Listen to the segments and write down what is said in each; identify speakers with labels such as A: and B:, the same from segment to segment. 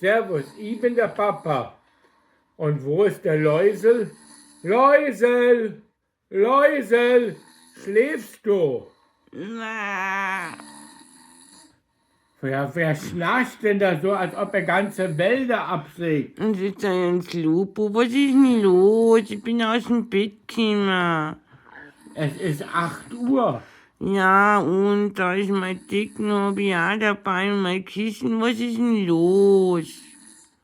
A: Servus, ich bin der Papa. Und wo ist der Läusel? Läusel! Läusel! Schläfst du?
B: Na,
A: Ja, wer schnarcht denn da so, als ob er ganze Wälder absägt?
B: und ist da Jens Lupo. Was ist denn los? Ich bin aus dem Bett gekommen.
A: Es ist 8 Uhr.
B: Ja, und da ist mein Decken, hab ich auch dabei und mein Kissen. Was ist denn los?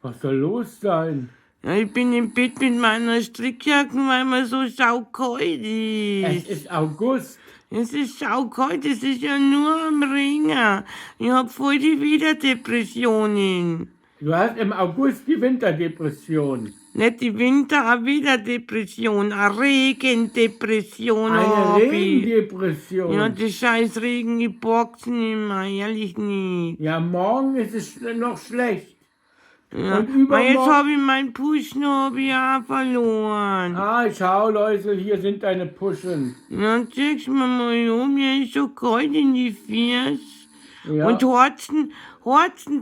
A: Was soll los sein?
B: Ja, ich bin im Bett mit meiner Strickjacke, weil mir so saukalt
A: Es
B: ist.
A: ist August.
B: Es ist saukalt, es ist ja nur am Ringer. Ich hab voll die Wiederdepressionen.
A: Du hast im August die Winterdepression.
B: Nicht die Winter, eine Wiederdepression, eine Regendepression
A: Eine
B: hab ich.
A: Regendepression.
B: Ja, das scheiß Regen, ich bock's nicht mehr, ehrlich nicht.
A: Ja, morgen ist es noch schlecht.
B: Ja.
A: Und
B: Aber jetzt
A: übermorgen.
B: hab ich meinen Puschen hab ich auch verloren.
A: Ah, schau, Läusel, hier sind deine Puschen.
B: Ja, zeig's mir mal um, mir ist so kalt in die Füße.
A: Ja.
B: Und horzen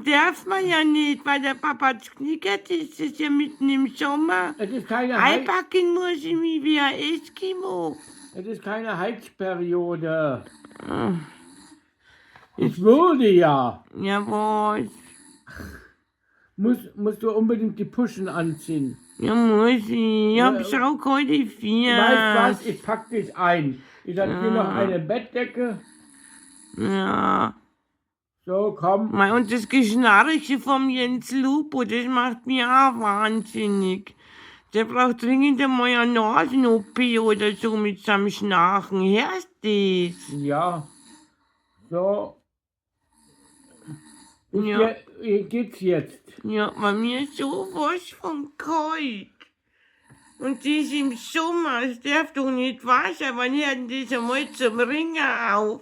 B: darf man ja nicht, weil der Papa knickert ist, das ist ja mitten im Sommer.
A: Es ist keine, Hei
B: Einpacken muss ich mich wie ein Eskimo.
A: es ist keine Heizperiode.
B: Ah,
A: Ich würde ja.
B: Ja, was?
A: Musst du unbedingt die Puschen anziehen.
B: Ja, muss ich. Ich hab
A: Ja.
B: saukalte Füße.
A: Weißt was? Ich pack dich ein. Ich hab hier noch eine Bettdecke.
B: Ja.
A: So, komm.
B: Mei, und das Geschnarche vom Jens Lupo, das macht mich auch wahnsinnig. Der braucht dringend einmal eine Nasen-OP oder so mit seinem Schnarchen. Hörst du das?
A: Ja. So. Ist
B: Ja.
A: dir, geht's jetzt?
B: Ja, bei mir ist sowas von kalt. Und das im Sommer, es darf doch nicht wahr sein, wann hört denn das einmal zum Ringer auf?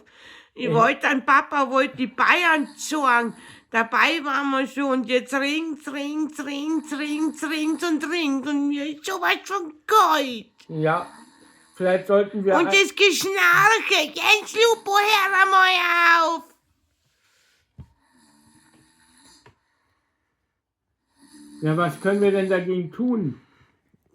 B: Ich wollte an Papa, wollte die Bayern zeigen. Dabei waren wir schon und jetzt regnt's, regnt's, regnt's, regnt's, regnt's und regnt's und mir ist sowas von kalt.
A: Ja. Vielleicht sollten wir.
B: Und das Geschnarche, Jens Lupo, hör einmal auf!
A: Ja, was können wir denn dagegen tun?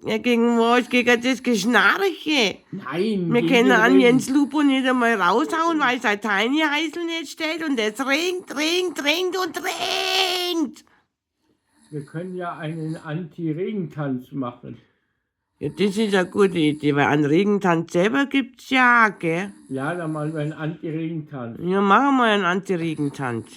B: Ja, gegen was? Gegen das Geschnarche.
A: Nein.
B: Wir
A: gegen
B: können
A: den
B: an
A: Regen.
B: Jens Lupo nicht einmal raushauen, weil sein Tiny Heisel nicht steht und es regnet, regnet, regnet und regnet.
A: Wir können ja einen Anti-Regentanz machen.
B: Ja, das ist eine gute Idee, weil einen Regentanz selber gibt's ja auch, gell?
A: Ja, dann machen wir einen Anti-Regentanz.
B: Ja, machen wir einen Anti-Regentanz.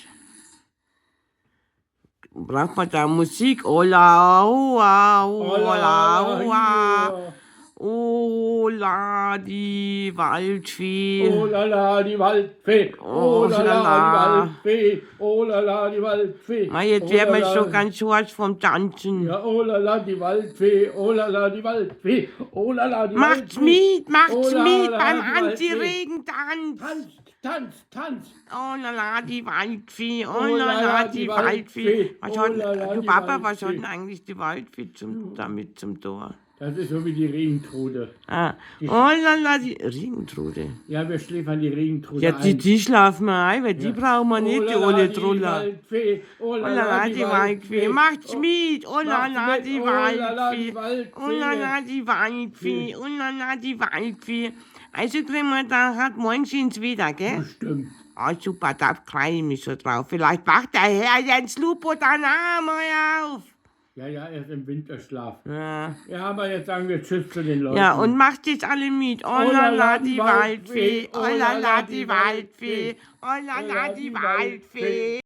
B: Braucht man da Musik? Ola, oa, ola, oa. Ola, die Waldfee.
A: Oh la la, die Waldfee. Oh la la, die Waldfee. Oh la la, die Waldfee.
B: Mei, jetzt
A: Oh
B: werden
A: la
B: wir
A: la.
B: schon ganz schwarz vom Tanzen.
A: Ja, oh la la, die Waldfee. Oh la la, die Waldfee. Oh la la, die
B: Macht's
A: Waldfee.
B: mit, macht's
A: Oh la
B: mit
A: la,
B: beim
A: die Waldfee.
B: Anti-Regentanz.
A: Tanz, tanz, tanz.
B: Oh la la, die Waldfee, oh
A: Oh
B: la la, die Waldfee. Was
A: Oh
B: hat,
A: la la,
B: du
A: die
B: Papa, was
A: Waldfee.
B: hat denn eigentlich die Waldfee damit zum Tor?
A: Das ist so wie die Regentrude.
B: Ah, oh la la, die Regentrude.
A: Ja, wir schläfern die Regentrude
B: Ja, die,
A: ein.
B: die schlafen wir ein, weil die brauchen wir nicht,
A: Oh
B: die
A: la la,
B: olle
A: die
B: Trulla.
A: Waldfee. Oh
B: Oh
A: la
B: la
A: la,
B: la, die Waldfee. Macht's mit, oh la
A: Macht's
B: la,
A: mit.
B: die
A: Oh la la, die
B: Waldfee. Oh la la, die Waldfee. Oh la la, die Waldfee. Also kriegen wir dann halt morgen schönes Wetter, gell?
A: Bestimmt.
B: Ah, super, da freue ich mich schon drauf. Vielleicht wacht der Herr Jens Lupo dann auch mal auf.
A: Ja, ja, er ist im Winterschlaf.
B: Ja,
A: Ja, aber jetzt sagen wir Tschüss zu den Leuten.
B: ja und macht jetzt alle mit. Oh la la, die Waldfee. Oh la la, die Waldfee. Oh la la, die Waldfee.